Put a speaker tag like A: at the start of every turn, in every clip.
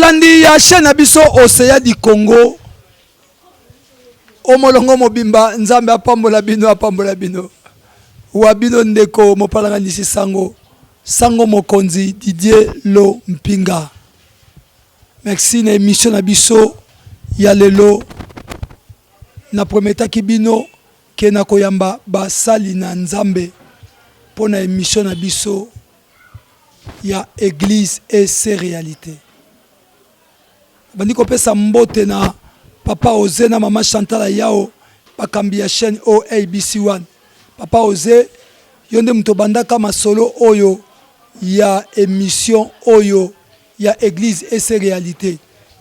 A: Balandi ya chaîne na biso Océan du Congo, omolongo mobimba, Nzambe apambola bino, apambola bino. Wa bino ndeko mopalanganisi sango, sango mokonzi Didier Lo Mpinga. Merci na émission na biso ya lelo. Na prometaki bino ke na koyamba basali na Nzambe mpo na émission na biso ya Église et ses réalités. Bandi kopesa mbote na papa Oze na mama Chantal Yao, bakambi ya chaîne OABC1. Papa Oze, yo nde moto obandaka masolo oyo ya émission oyo ya Église et ses réalités.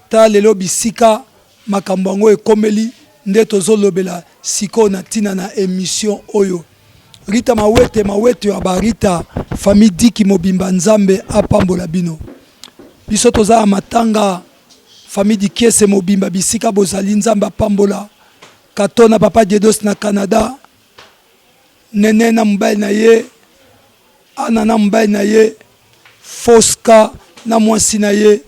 A: Ta lelo bisika makambo yango ekomeli nde tozolobela sikoyo na ntina na émission oyo. Rita Mawete, Mawete ya Barita, famille Diki mobimba, Nzambe apambola bino. Biso toza ya matanga, famille Dikiese mobimba, bisika bozali, Nzambe apambola. Katona papa Diedos na Canada, nene na mobali na ye, Ana na mobali na ye, Foska na mwasi na ye,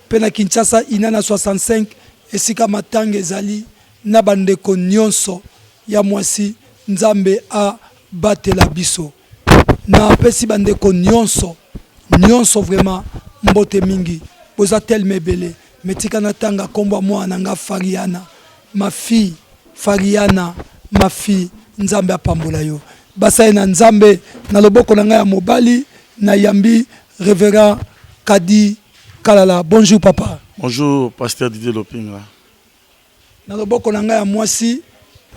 A: mpe na Kinshasa ina na 65 esika matanga ezali, na bandeko nyonso ya mwasi, Nzambe abatela biso. Napesi bandeko nyonso nyonso vraiment mbote mingi, boza telema ebele. Me tika natanga nkombo ya mwana na nga Fariana, ma fille Fariana, ma fille, Nzambe apambola yo. Basali na Nzambe, na loboko na ngai ya mobali nayambi révérend Kadi Kalala. Bonjour papa.
B: Bonjour pasteur Didier Lopinga.
A: Na loboko na ngai ya mwasi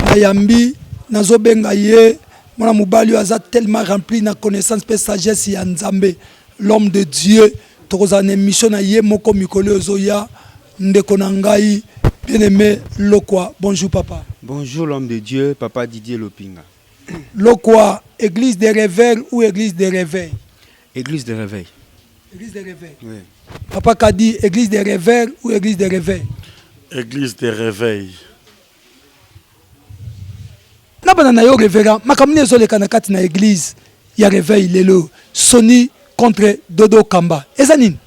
A: nayambi, nazobenga ye mwana mobali oyo aza tellement rempli na connaissance mpe sagesse ya Nzambe, l'homme de Dieu. Tokozala na émission na ye moko mikolo oyo ezoya, ndeko na ngai bien aimé Lokwa. Bonjour papa.
C: Bonjour l'homme de Dieu, papa Didier Lopinga.
A: Lokwa, église de réveil ou église de réveil?
C: Église de réveil.
A: Église de réveil.
C: Oui.
A: Papa Kadi, église de réveil ou église de réveil?
B: Église de réveil.
A: Na bana na yo révérend, makambo nini ezoleka na kati na église ya réveil lelo? Soni contre Dodo Kamba, eza nini?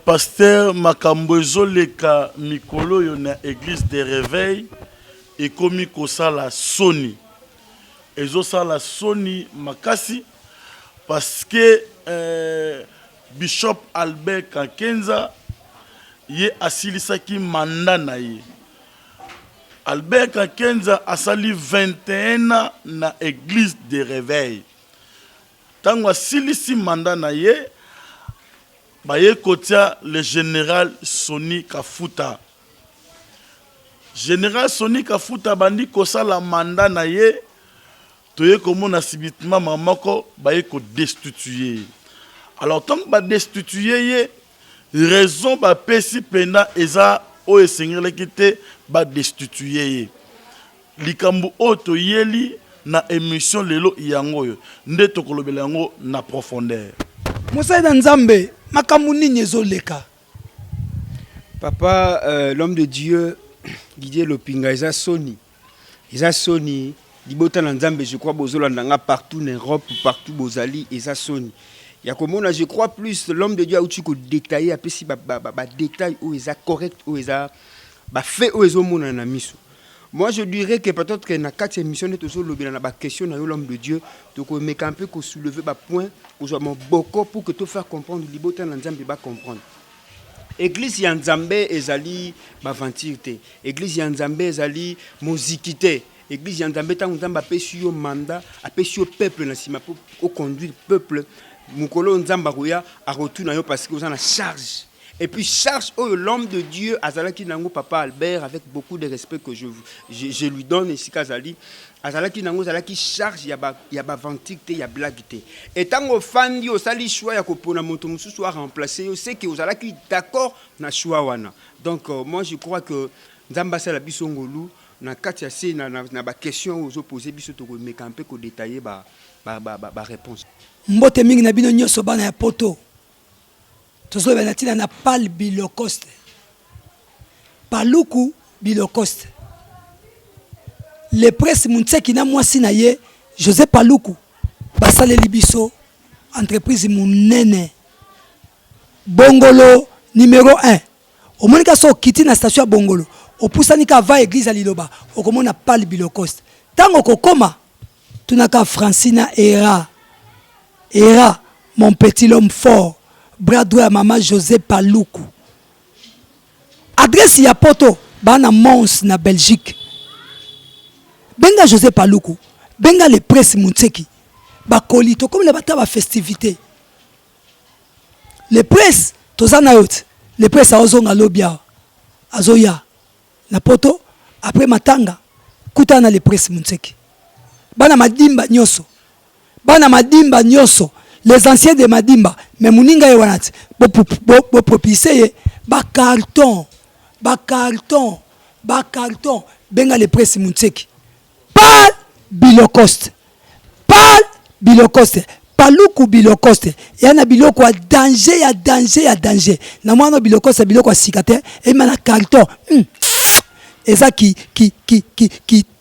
B: Pasteur, makambo ezoleka mikolo oyo na église de réveil ekomi kosala soni, ezosala soni makasi, parce que bishop Albert Kankenza ye asilisaki mandat na ye. Albert Kankenza asali 21 ans na église de réveil. Ntango asilisi mandat na ye, baye kotia le général Soni Kafuta. Général Soni Kafuta bandi kosala mandat na ye, toye komona subitement mama moko baye kodestituer ye. Alors ntango badestituer ye, raison bapesi mpena eza oyo esengelaki te badestituer ye. Likambo oyo toyeli na émission lelo, yango oyo nde tokolobela yango na profondeur.
A: Mosali na Nzambe, makambo nini ezoleka?
C: Papa, l'homme de Dieu, Didier Lopinga, eza soni. Eza soni, libota na Nzambe, je crois bozolanda nga partout na Europe, partout bozali, eza soni. Ya komona, je crois plus l'homme de Dieu auti ko détailler, apesi ba ba, ba, ba détail oyo eza correct, oyo eza ba fait oyo ezomonana na miso. Moi je dirais que peut-être que na kati ya émission nde tozolobela na ba question na yo, l'homme de Dieu, tokomeka un peu ko soulever ba point, kozwa moboko pour que to faire comprendre libota na Nzambe ba comprendre. Église ya Nzambe ezali baventure te. Église ya Nzambe ezali moziki te. Église ya Nzambe, ntango Nzambe apesi yo mandat, apesi yo peuple na nsima mpo oconduire peuple, mokolo oyo Nzambe akoya akotuna yo parce que oza na charge. Et puis charge oyo l'homme de Dieu azalaki nango, papa Albert, avec beaucoup de respect que je lui donne esika azali, azalaki nango, ezalaki charge ya baventure te, ya blague te. Et ntango ofandi osali choix ya kopona moto mosusu aremplace yo, c'est que ozalaki d'accord na choix wana. Donc moi je crois que Nzambe asala biso ngolu na kati ya se na baquestion oyo ozopose biso, tokomeka mpe kodétailler baréponse.
A: Mbote mingi na bino nyonso bana ya poto. Tozoloba na ntina na pal bilocoste, Paluku Bilocoste, le prince Muntseki na mwasi na ye José Paluku basaleli biso entreprise monene bongolo. Numero 1. Omoni ka so okiti na station ya Bongolo, opusani ka va eglise ya Liloba, okomona Pal Bilokoste. Tango okokoma, tunaka Francina Era. Era, mon petit l'homme fort, bras droit ya mama Jose Paluku. Adresse ya poto, ba na Mons na Belgique. Benga Jose Paluku, benga le presse Muntseki. Bakoli, tokomi na bata ba festivité. Le prince toza nayo te le prince aozonga lobi awa azoya na poto après matanga kutana na le prince Muntseki bana madimba nyoso bana madimba nyoso les anciens de madimba mais muninga ye wana te bo propulse ye ba carton ba carton ba carton benga le prince Muntseki Pal bilokoste pal bilokoste paluku bilokoste ya na biloko ya danger ya danger ya danger na mwana bilokoste biloko ya sika te ema na carton hmm. Eza ki ki ki ki kitoko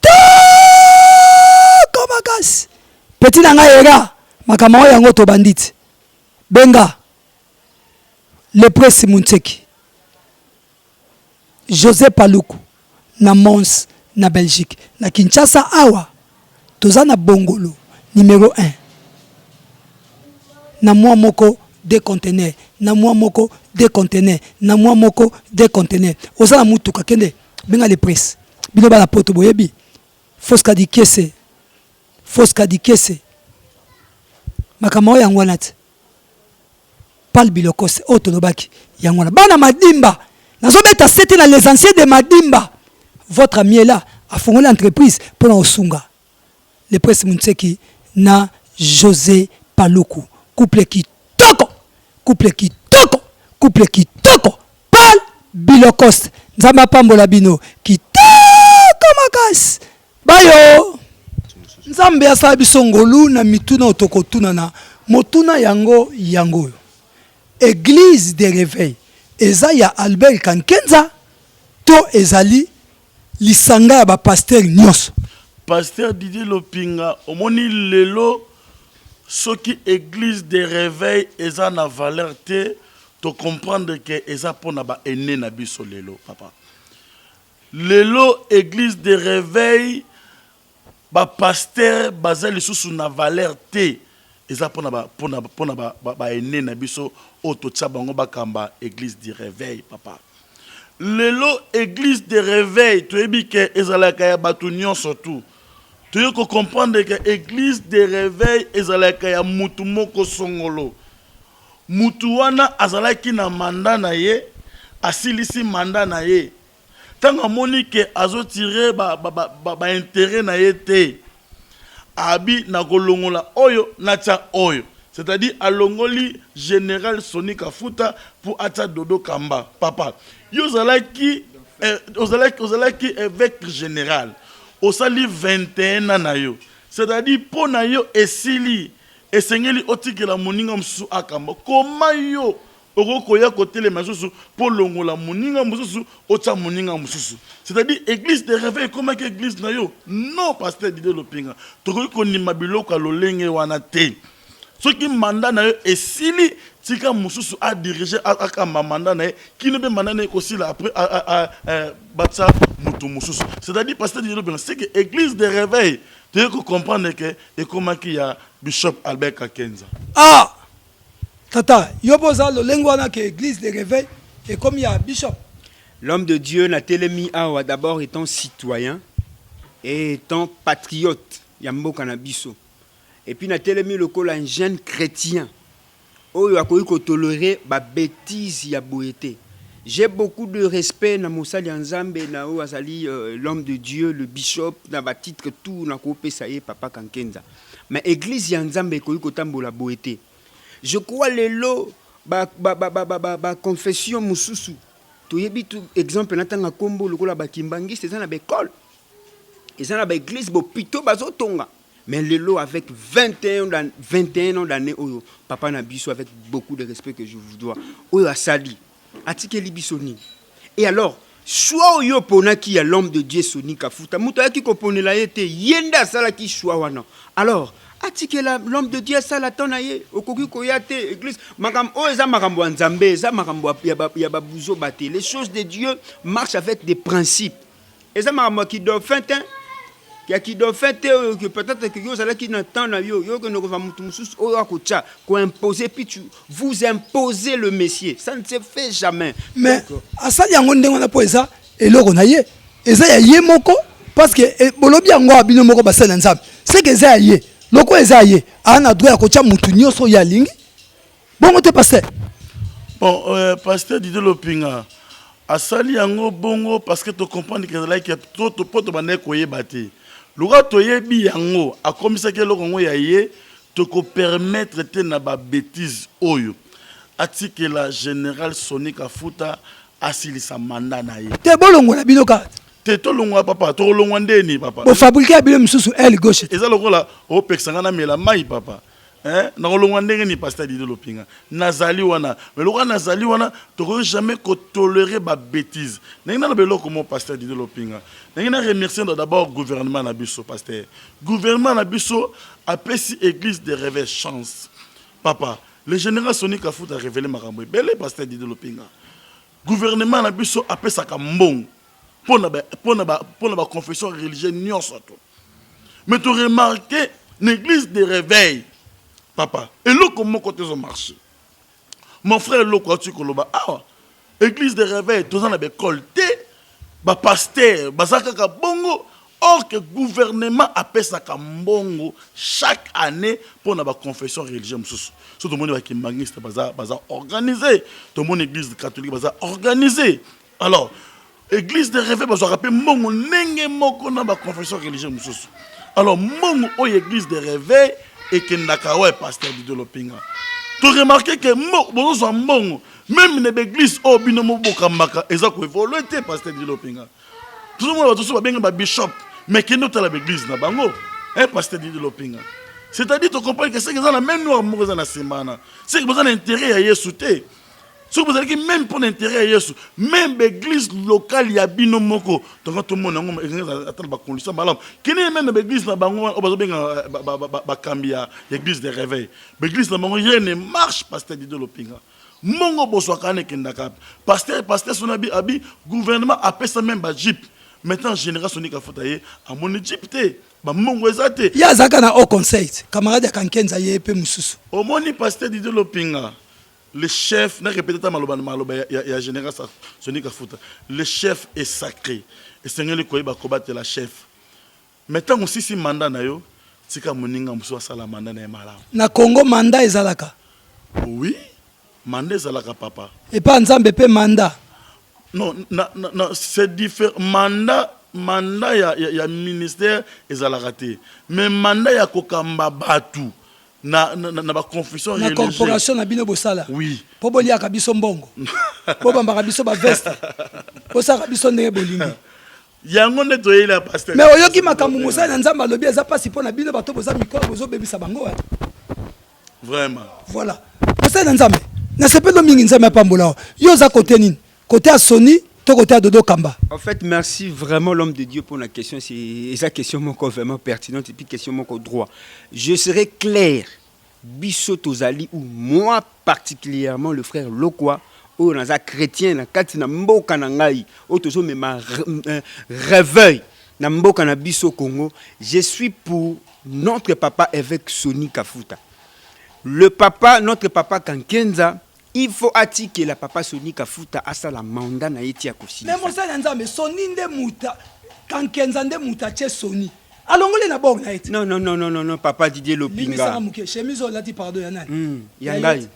A: makasi petit na ngai era makambo yango yango tobandi ti benga le presse Muntseki Jose Paluku na Mons na Belgique. Na Kinshasa awa toza na Bongolo numero 1 na mois moko deux conteneurs na mois moko deux conteneurs na mois moko deux conteneurs. Oza na mutuka kende benga le presse. Bino bana poto boyebi Fosca di Kiese Fosca di Kiese makambo yango wana te. Pal Bilokos oyo tolobaki yango wana bana Madimba nazobeta sete na les anciens de Madimba votre ami est là afongoli entreprise mpona kosunga le prince Muntseki na Jose Paluku couple kitoko couple kitoko couple kitoko Pal Bilokos Nzambe apambola bino kitoko makasi Bayo! Nzambe asala biso ngolu na mituna oyo tokotunana. Motuna yango yango oyo, Eglise de reveil eza ya Albert Kankenza to ezali lisanga ya ba pasteurs nionso?
B: Pasteur Didier Lopinga, omoni lelo soki eglise de reveil eza na valeur te, to comprendre que eza pona ba aines na biso lelo papa. Lelo eglise de reveil ba pasteurs baza lisusu na valeur te eza pona ba pona pona ba ba aines na biso oyo totia bango bakamba eglise du reveil papa. Lelo eglise de reveil toyebi ke ezalaka ya batu nionso tout toye ko comprendre ke eglise de reveil ezalaka ya mutu moko songolo Mutu wana azalaki na mandat na ye, asilisi mandat na ye. Tango amoni que azo tirer ba, ba, ba, ba interets na ye te, abi nakolongola oyo natia oyo. C'est-à-dire alongoli general Sony Kafuta pour atia Dodo Kamba. Papa, yo ozalaki, eh, ozalaki, ozalaki eveque general, osali 21 ans na yo. C'est-à-dire mpo na yo esili. Esengeli otikela moninga mosusu akamba. Koma yo okoki koya kotelema lisusu mpo olongola moninga mosusu otia moninga mosusu? C'est-à-dire eglise de reveil ekomaki eglise na yo? Non, pasteur Didier Lopinga, tokoki kondima biloko ya lolenge wana te. Soki mandat na yo esili, tika mosusu a diriger, akamba mandat na ye kino mpe mandat na ye ekosila, après batia moto mosusu. C'est-à-dire pasteur Didier Lopinga, c'est que eglise de reveil Toye ko comprendre que ekomaki ya Bishop Albert Kakenza.
A: Ah! Tata, yo pe oza lolenge wana que eglise de reveil ekomi ya Bishop?
C: L'homme de Dieu na telemi awa d'abord etant citoyen et etant patriote ya mboka na biso et puis na telemi lokola un jeune chretien Oyo akoki ko tolerer ba betises ya boye te. J'ai beaucoup de respect na mosali ya Nzambe na oyo azali l'homme de Dieu, le bishop na ba titres tout nako pesa ye papa Kankenza. Mais eglise ya Nzambe ekoki kotambola boye te. Je crois lelo ba ba ba ba ba confessions mosusu toyebi tout exemple natanga kombo lokola ba kimbanguiste eza na ba ecoles, eza na ba eglises, ba hopitaux bazo tonga. Mais lelo avec 21 21 ans d'année oyo papa na biso avec beaucoup de respect que je vous dois oyo asali atikeli biso nini? Et alors choix oyo oponaki ya l'homme de Dieu Sony Kafuta moto ayaki koponela ye te ye nde asalaki choix wana alors Atikela l'homme de Dieu asala temps na ye. Okoki koya te église makambo oyo eza makambo ya Nzambe, eza makambo ya ba buzoba te. Les choses de Dieu marchent avec des principes. Eza makambo ya ki dauphin te, ya ki dauphin te oyo que peut-être que yo ozalaki na temps na yo, yo okende kozwa mutu mosusu oyo akotia ko imposer, puis tu vous imposez le Messie. Ça ne se fait jamais.
A: Mais asali yango ndenge wana mpo eza eloko na ye, eza ya ye moko, parce que eh, bolobi yango awa bino moko basali na Nzambe, c'est que eza ya ye. Lokola eza ya ye, aa na droit ya kotia mutu nyonso oyo alingi. Bongo te, pasteur?
B: Bon, pasteur Didier Lopinga asali yango bongo parce que tocomprendre que ezalaki mpo tobandaki koyeba te. Lokola toyebi yango, akomisaki eloko yango ya ye. Tokopermettre te na babêtises oyo. Atikela général Sony Kafuta asilisa mandat na ye.
A: Te, bolongola bino kaka.
B: Te, tolongwa papa, tokolongwa ndeni papa?
A: Bofabriquer ya bino misusu aile gauche
B: te. Eza lokola opekisa ngai namela mai papa. Eh, nakolongwa ndenge nini, pasteur Didier Lopinga? Nazali wana, mais lokola nazali wana, tokoki jamais kotolérer babêtises. Ndenge naloba eloko mo, pasteur Didier Lopinga, ndenge na remercier d'abord gouvernement na biso. Pasteur, gouvernement na biso apesi église de réveil chance, papa. Le général Sony Kafuta révélé makambo ebele. Pasteur Didier Lopinga, gouvernement na biso apesaka mbongo mpona baconfession religieuse nyonso to, mais toremarquer na église de réveil, papa, eloko moko te ezomarcher. Mon frère, eloko auti koloba awa, église de réveil toza na baekole te, bapasteur baza kaka bongo, or que gouvernement apesaka mbongo chaque année mpona baconfession religieuse mosusu. So tomoni bakimbangiste baza organisé, tomoni église catholique baza organisé, alors église de réveil bazwaka mpe mbongo ndenge moko na baconfession religieuse mosusu. Alors mbongo oyo église de réveil ekendaka wa, pasteur Didier Lopinga? Toremarquer que bozozwa mbongo même na baeglise oyo bino mobokambaka eza koévoluer te. Pasteur Didier Lopinga, tozomona bato mosusu babenga babishop, mais kende otala baeglise na bango, hein, pasteur Didier Lopinga. C'est-à-dire tocomprendre que seke eza na même noir moko eza na nsima wana, seke boza na intérêt ya Yesu te. Soki bozalaki même mpo na intérêt ya Yesu, même baeglise locale ya bino moko tonga tomona yango ata na bacondition malamu. Kende même na baeglise na bango oyo bazobenga bakambi ya église de réveil, baeglise na bango, rien ne marche. Pasteur Didier Lopinga, mbongo bozwaka wana ekendaka? Pasteur, pasteur soni abi gouvernement apesa même bajeep. Maintenant général Soni Kafuta ye amoni jeep te, bambongo eza te.
A: Ye azalaka na haut conseil, camarade ya Kankenza, ye mpe mosusu.
B: Omoni, pasteur Didier Lopinga, le chef na répété ta maloba na maloba ya général Soni Kafuta: le chef est sacré. Esengeli koyeba kobatela chef, mais ntango osisi mandat na yo, tika moninga mosusu asala mandat na ye malamu.
A: Na Congo mandat ezalaka?
B: Oui, mandat ezalaka, papa.
A: Epa Nzambe mpe mandat?
B: Non, na, c'est différent. Mandat ya ministère ezalaka te, mais mandat ya kokamba bato na baconfession.
A: Na corporation na bino bosala?
B: Oui.
A: Mpo boliaka biso mbongo, bobambaka biso baveste, bosalaka biso ndenge bolingi.
B: Yango nde toyeli ya pasteur.
A: Mais oyoki makambo mosali na Nzambe alobi, eza mpasi mpo na bino bato boza mikolo, bozobebisa bango.
B: Vraiment.
A: Voilà, mosali na Nzambe, nasepeli mingi, Nzambe apambola yo. Oza kote nini? Kote ya Soni to kote ya Dodo Kamba?
C: En fait, merci vraiment l'homme de Dieu pour la question. C'est la question moko vraiment pertinente et puis question moko droit. Je serai clair. Biso tozali, ou moi particulièrement, le frère Lokwa, oyo naza chrétien na kati na mboka na ngai, oyo tozomema réveil na mboka na biso Congo, je suis pour notre papa évêque Sony Kafuta. Le papa, notre papa Kankenza, il faut atikela papa Sony Kafuta asala mandat na ye ti
A: ya kosilisa. Mais mosali ya Nzambe, Soni nde muta, Kankenza nde mutu atie Soni, alongoli na bord na ye te.
C: Non, non, non, non, non, non, papa Didier Lopinga.
A: Limbisaka moke, chemise oyo olati, pardon, ya nani?
C: Ya ngai.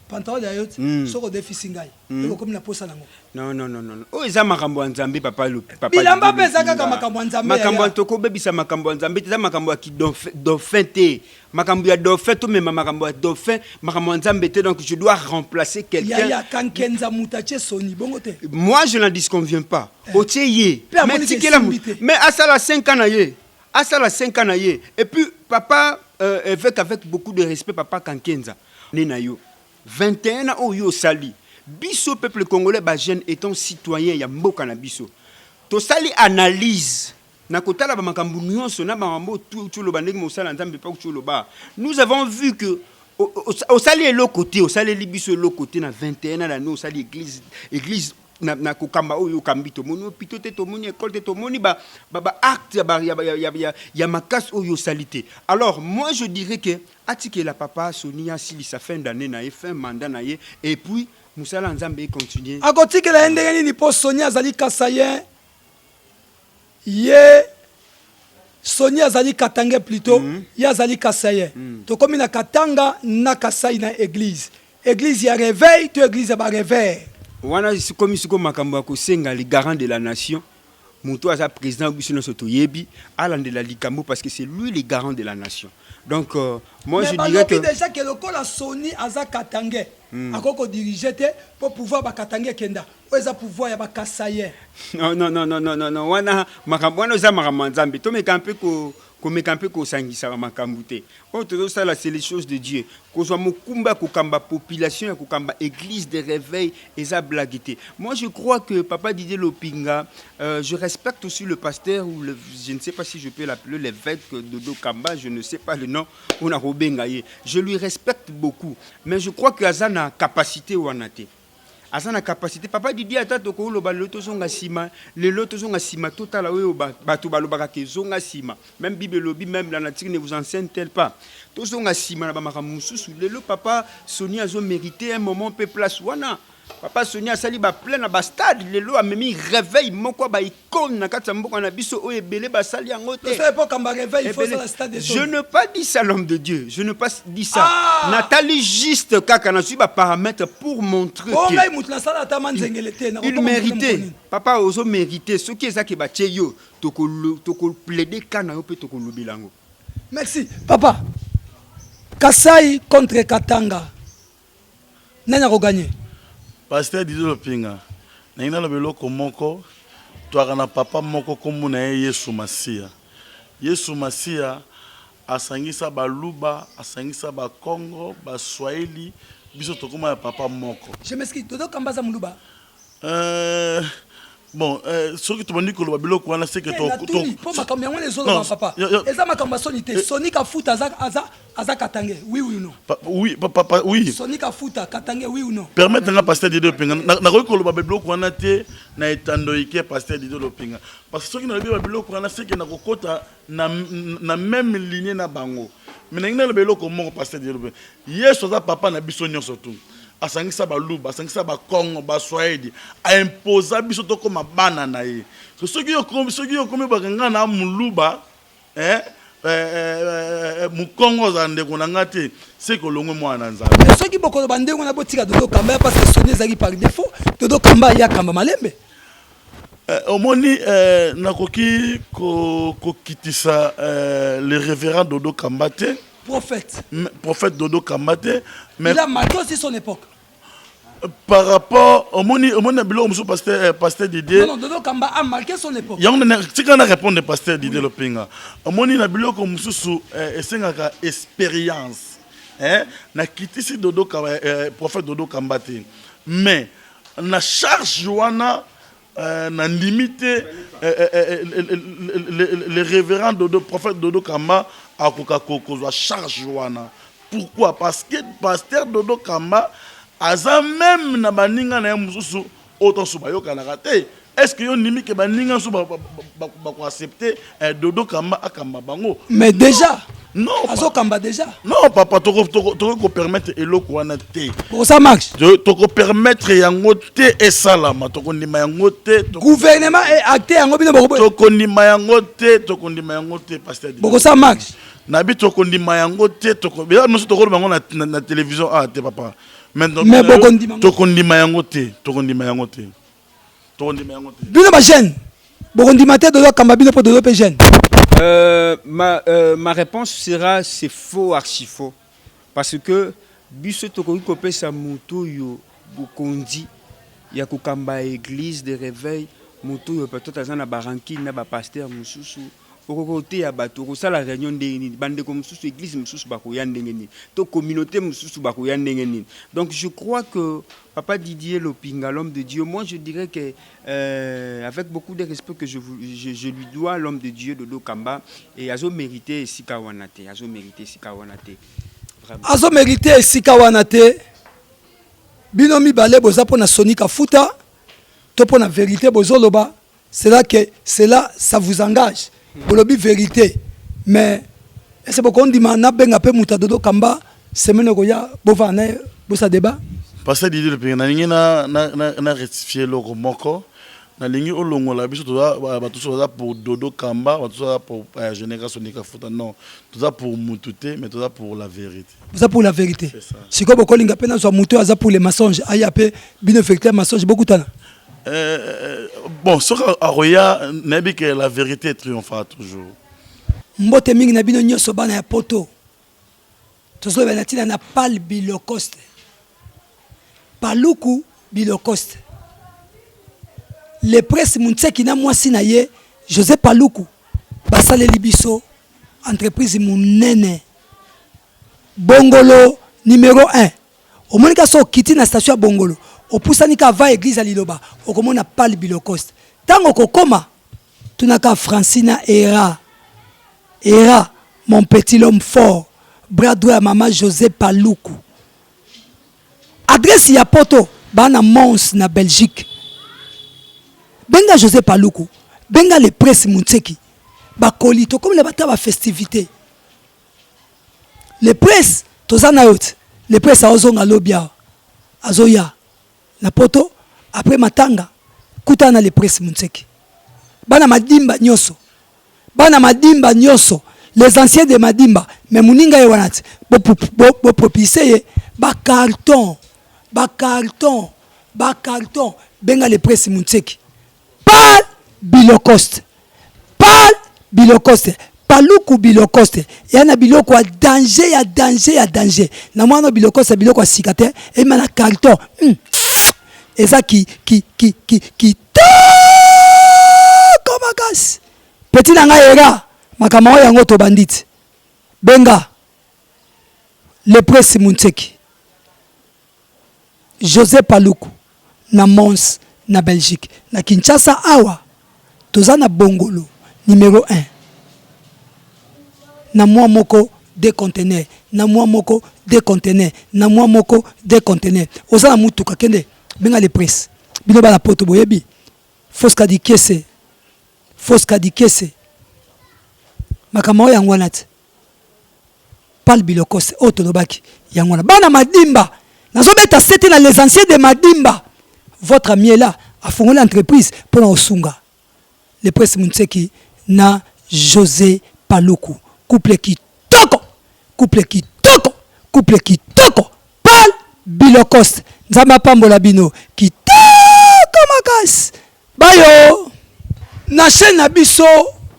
A: Pantalon ya yo te. Soki odefisi ngai, ekokomi na posa nango.
C: Non, non, non, non, oyo eza makambo ya Nzambe, papa. Papa
A: Bilamba mpe eza kaka makambo ya Nzambe.
C: Makambo ya tokobebisa makambo ya Nzambe te. Eza makambo ya kidauphin te, makambo ya dauphin, tomema makambo ya dauphin, makambo ya Nzambe te. Donc je dois remplacer quelqu'un.
A: Ya Kankenza moto atie Soni, bongo te?
C: Moi, je n'en disconviens pas. Otie ye, mais tikela, mais asala 5 ans na ye, asala 5 ans na ye. Et puis papa évêque, avec beaucoup de respect, papa Kankenza ne na yo 21 ans oyo osali biso peuple congolais, bajeune étant citoyen ya mboka na biso, tosali analyse. Na kotala ba makambo nionso na makambo oyo tout outi oloba ndenge mosala Nzambe pe auti oloba, nous avons vu que osali eloko te, osaleli biso eloko te na 21 ans d'annee osali eglise, eglise na, na kokamba oyo okambi tomoni hopitaux te, tomoni ecole te, tomoni ba, ba, ba actes ya, ba, ya, ya, ya, ya makasi oyo osali te. Alors moi je dirais que atikela papa Sony asilisa fin d'annee na ye, fin mandat na ye et puis mosala ya Nzambe e continuer.
A: Akotikela ye ndenge nini po Sony azali kasaien Ye Sony azali katangais plutot ye azali kasaien tokomi na katanga na kasai na eglise eglise ya reveil to eglise ya ba reveurs.
C: Wana ekomi sikoyo makambo ya kosenga le garant de la nation, moto oyo aza president oyo biso nionso toyebi alandela likambo parce que c'est lui le garant de la nation donc moi
A: Mais
C: je dirais
A: balobi
C: que
A: dejà que lokola Sony aza katangais akoki ko diriger te po pouvoir ba katangais ekenda Oyo eza pouvoir ya ba kasaïens.
C: Non non non non non non wana makambo wana eza makambo ya Nzambe tomeka mpe ko komeka mpe kosangisa ba makambo te oyo tozosala c'est les choses de Dieu kozwa mokumba ya kokamba population ya kokamba eglise de reveil eza blague te moi je crois que papa Didier Lopinga euh, je respecte aussi le pasteur ou le, je ne sais pas si je peux l'appeler l'évêque Dodo Kamba je ne sais pas le nom oyo nakobenga ye je lui respecte beaucoup mais je crois que aza na capacité wana te Aza na capacite papa Didier ata tokoki loba lelo tozonga sima lelo tozonga sima totala oyo batu balobaka ke zonga sima meme bible elobi meme la nature ne vous enseigne t-elle pas tozonga sima na ba makambo mosusu lelo papa Sony azo merite un moment pe place wana papa Sony asali ba plein na ba stade lelo amemi reveil moko ya ba Icone na kati ya mboka na biso oyo ebele basali yango te.
A: Tosala epoque kamba reveil il faut
C: Ebele.
A: osala stade de
C: Je
A: tolo.
C: ne pas dit ça l'homme de Dieu, je ne pas dit ça.
A: Ah!
C: Natali juste kaka nazui ba paramètres pour montrer
A: Oh
C: que
A: ngai mutu nasala ata manzengele te
C: il
A: nakokoma mokolo
C: méritait.
A: mokolo nini?
C: Papa ozo meriter soki eza ke batie yo toko toko plaider cas na yo pe toko lobela yango.
A: Merci papa. Kasai contre Katanga Nani ako gagner?
B: Pasteur Didier Lopinga, nalingi naloba eloko moko, toyaka na papa moko kombo na ye Yesu Masiya. Yesu Masiya asangisa baluba, asangisa ba kongo, ba swahili, biso tokoma ya papa moko.
A: Je m'excuse, Dodo Kamba aza muluba?
B: Euh, bon euh, soki tobandi koloba biloko wana seke
A: Te, natuni mpo makambo yango wana ezoloba papa eza makambo ya soni te. Soni Kafuta aza, aza, aza katange oui ou non?
B: Pa, oui, papa, pa, oui.
A: Soni Kafuta katange oui ou non?
B: Permettre nga pasteur Didier Lopinga, nakoki koloba biloko wana te na etando ike pasteur Didier Lopinga parce que soki nalobi ba biloko wana seke nakokota na, na même lignée na bango. Mais nalingi naloba eloko moko pasteur Didier Lopinga, Yesu aza papa na biso nyonso tu. Asangisa baluba, asangisa bakongo, baswahili, a imposa biso tokoma bana na ye. So, soki yo okomi, soki yo okomi baka nga na muluba, eh, eh, eh, eh, mukongo azala ndeko na nga te, se kolongwe mwana na Nzambe.
A: Mais soki bokoloba ndenge wana botika Dodo Kamba ya parce que Sony ezalaki par défaut, Dodo Kamba ya kamba malembe.
B: Eh, omoni eh, nakoki kokitisa ko eh, le révérend Dodo Kamba te.
A: Prophète.
B: Prophète Dodo Kamba te.
A: Mais il a marqué aussi son époque.
B: Par rapport omoni omoni na biloko mosusu pasteur eh, pasteur Didier.
A: Non non Dodo Kamba a marqué son époque.
B: Yango na tika na répondre pasteur Didier oui. Lopinga. Omoni na biloko mosusu eh, esengaka expérience. Eh, na kitisi Dodo Kamba eh, prophète Dodo Kamba te. Mais na charge wana euh, na ndimi te euh, euh, le révérend Dodo prophète Dodo Kamba akoka kozwa charge wana. Pourquoi? Parce que pasteur Dodo Kamba aza meme na baninga na ye mosusu oyo tanso bayokanaka te. Est-ce que yo ndimi ke baninga mosusu bakoaccepte Dodo Kamba akamba bango?
A: Mais déjà
B: non,
A: azokamba déjà.
B: Non papa, tokoki kopermettre eloko wana te.
A: Ça marche.
B: Tokopermettre yango te esalama, tokondima yango te.
A: Gouvernement est acté yango bino boko.
B: Tokondima yango te, tokondima yango te pasteur.
A: Boko ça marche.
B: Nabi tokondima yango te, toko bila mosusu tokoloba yango na, na télévision ah te papa.
A: Mais bokondima
B: tokondima yango te, tokondima yango te. Tokondima yango te.
A: Bino ba jeune bokondima te Dodo akamba bino po Dodo pe jeune.
C: Ma, euh, ma réponse sera c'est faux archi faux parce que biso tokoki kopesa moto oyo bokonzi ya kokamba église de réveil moto oyo peut-être aza na ba rancune na ba pasteur mosusu. Okoki koteya bato, okosala reunion ndenge nini? Bandeko mosusu, eglise mosusu bakoya ndenge nini? To communaute mosusu bakoya ndenge nini? Donc je crois que papa Didier Lopinga, l'homme de Dieu, moi je dirais que euh, avec beaucoup de respect que je, je, je lui dois, l'homme de Dieu Dodo Kamba, et azo mériter esika wana te, azo mériter esika wana te.
A: Vraiment. Azo mériter esika wana te. Bino mibale boza pona Sony Kafuta to pona verite bozoloba. Cela que cela ça vous engage bolobi verite mais est-ce bokondima nabenga pe moto ya Dodo Kamba semaine ekoya bovanda na ye bosa debat.
B: Pasteur Didier Lupinga nalingi na, na, na, na rectifier eloko moko nalingi olongola biso toza bato mosusu baza pour Dodo Kamba bato mosusu baza pour euh, Général Sony Kafuta non toza pour mutu te mais toza pour la vérité.
A: Boza pour la vérité sikoyo bokolinga pe nazwa moto oyo aza pour les mensonges aya pe bino vérité ya mensonge bokutana.
B: Euh, bon soki akoya nayebi ke la vérité triomphera toujours.
A: Mbote mingi na bino nyoso bana ya poto. Tozoloba na tina na Pal Bilocoste. Paluku Bilocoste. Le Prince Muntseki na mwasi na ye Jose Paluku basaleli biso entreprise munene Bongolo numero 1. Omoni ka soki okiti na station ya Bongolo, opusani ka avant eglise ya Liloba, okomona Pal Bilocoste. Tango okokoma, tuna ka Francina Era. Era, mon petit l'homme fort, bras droit ya mama Jose Paluku. Adresse ya poto, ba na Mons na Belgique. Benga Jose Paluku, benga le Prince Muntseki. Bakoli, tokomi na ba temps ba festivites. Le prince toza nayo te le prince aozonga lobi awa azoya na poto après matanga kutana na le prince Muntseke bana madimba nyoso bana madimba nyoso les anciens de madimba mais muninga ye wana te bo propulse ye ba carton ba carton ba carton benga le prince Muntseke Pal bilocoste pal bilocoste paluku bilocoste ya na biloko ya danger ya danger ya danger na mwana bilocoste biloko ya sika te ebima na carton hmm. Eza ki ki ki ki kitoko makasi petit na ngai era makambo yango yango tobandi te benga le presse Muntseki Jose Paluku na Mons na Belgique. Na Kinshasa awa toza na Bongolo numero un na mois moko deux conteneurs na mois moko deux conteneurs na mois moko deux conteneurs. Oza na mutuka kende benga le prince. Bino bana poto boyebi Fosca di Kiese Fosca di Kiese makambo yango yango wana te. Pal Bilokos oyo tolobaki yango wana bana Madimba nazobeta sete na les anciens de Madimba votre ami est là afongoli entreprise pona kosunga le prince Muntseki na Jose Paluku couple kitoko couple kitoko couple kitoko Pal Bilokos Nzambe apambola bino kitoko makasi bayo na chaîne na biso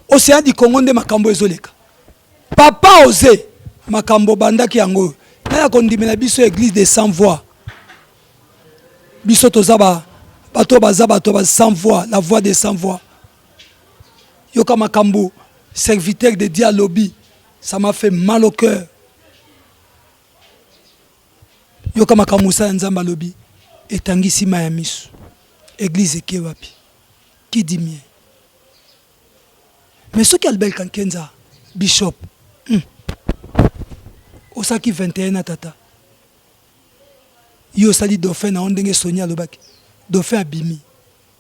A: Ocean du Congo nde makambo ezoleka Papa Ose makambo obandaki yango oyo nani akondimela biso eglise de sans voix biso toza ba bato baza bato ba sans voix la voix de sans voix yoka makambo serviteur de Dieu alobi ça m'a fait mal au cœur yoka makambo mosala ya Nzambe alobi etangisi mai ya miso eglise eke wapi qui dit mieux Mais soki Albert Kankenza bishop hum osalaki 21 na tata yo osali dauphin na yo ndenge Sony alobaki dauphin abimi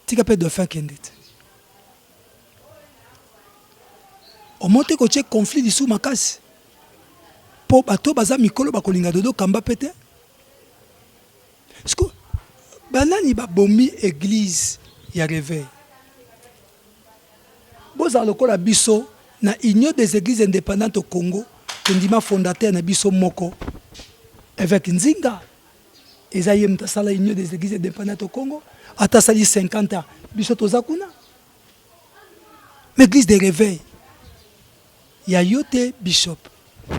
A: tika pe dauphin akende te omoni te kotie conflit lisusu makasi po bato baza mikolo bakolinga Dodo Kamba pe te siko banani babomi eglise ya reveil Bozala lokola biso na union des eglises independantes au Congo tondima fondateur na biso moko eveque Nzinga eza ye moto asala union des eglises independantes au Congo ata asali 50 ans biso toza kuna mais eglise de reveil ya yo te bishop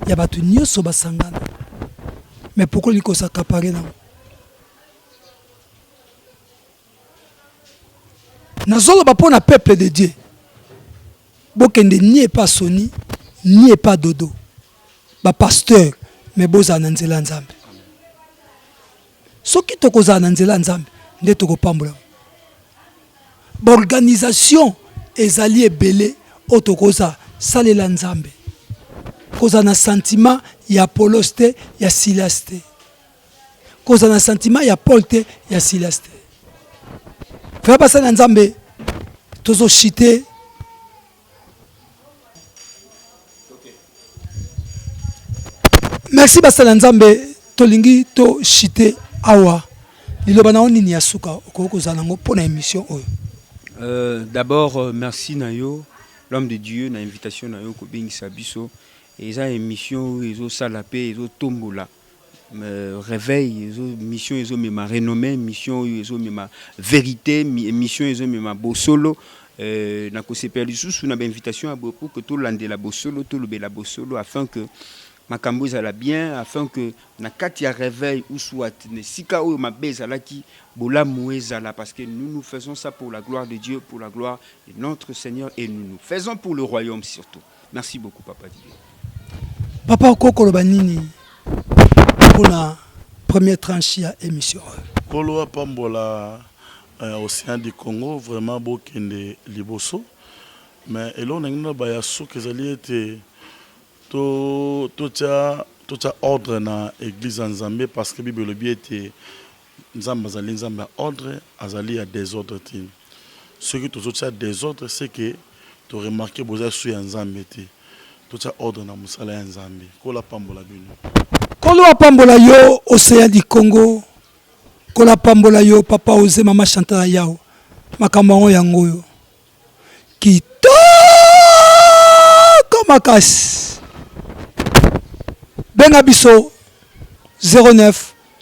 A: ya bato nyonso basangana mais pourquoi olingi kosakapare nango Nazoloba mpo na peuple de Dieu. Bokende ni epa Sony ni epa Dodo ba pasteur mais bozala na nzela ya Nzambe. Soki tokozala na nzela ya Nzambe nde tokopambolama. Ba organisation ezali ebele oyo tokoza salela Nzambe. Kozala na sentiment ya Apollos te ya Silas te. Kozala na sentiment ya Paul te ya Silas te. Frère basali na Nzambe tozo chite. Merci basali na Nzambe tolingi to chite awa. Liloba na yo nini ya suka okoki kozala nango mpo na emission oyo?
C: Euh, d'abord euh, merci na yo l'homme de Dieu na invitation na yo kobengisa biso eza émission oyo ezosala mpe ezotombola Reveil ezo mission ezo mema renommee mission oyo ezo mema verite mission ezo mema bosolo euh, na kosepela lisusu na ba invitation ya boye pour que tolandela bosolo tolobela bosolo afin que makambo ezala bien afin que na kati ya reveil ou soit na esika oyo mabe ezalaki bolamu ezala parce que nous nous faisons ça pour la gloire de Dieu pour la gloire de notre Seigneur et nous nous faisons pour le royaume surtout Merci beaucoup papa Didier.
A: Papa okoki koloba nini mpona première tranche ya émission oyo?
B: Nkolo apambola euh, Ocean du Congo vraiment bokende liboso mais eloko na ngi naloba ya suka ezali ete to totia totia ordre na eglise ya Nzambe parce que Bible elobi ete Nzambe azali Nzambe ya ordre, azali ya desordre te. Soki tozo tia desordre ce que to remarquer boza lisusu ya Nzambe te. Totia ordre na mosala ya Nzambe. Nkolo apambola bino.
A: Nkolo apambola yo Ocean du Congo, Nkolo apambola yo papa Ose, mama Chantal Yawe. Makambo yango yango oyo. Kitoko makasi. Benga biso 09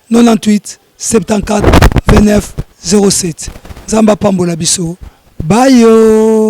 A: 98 74 29 07. Nzambe apambola biso. Bayo.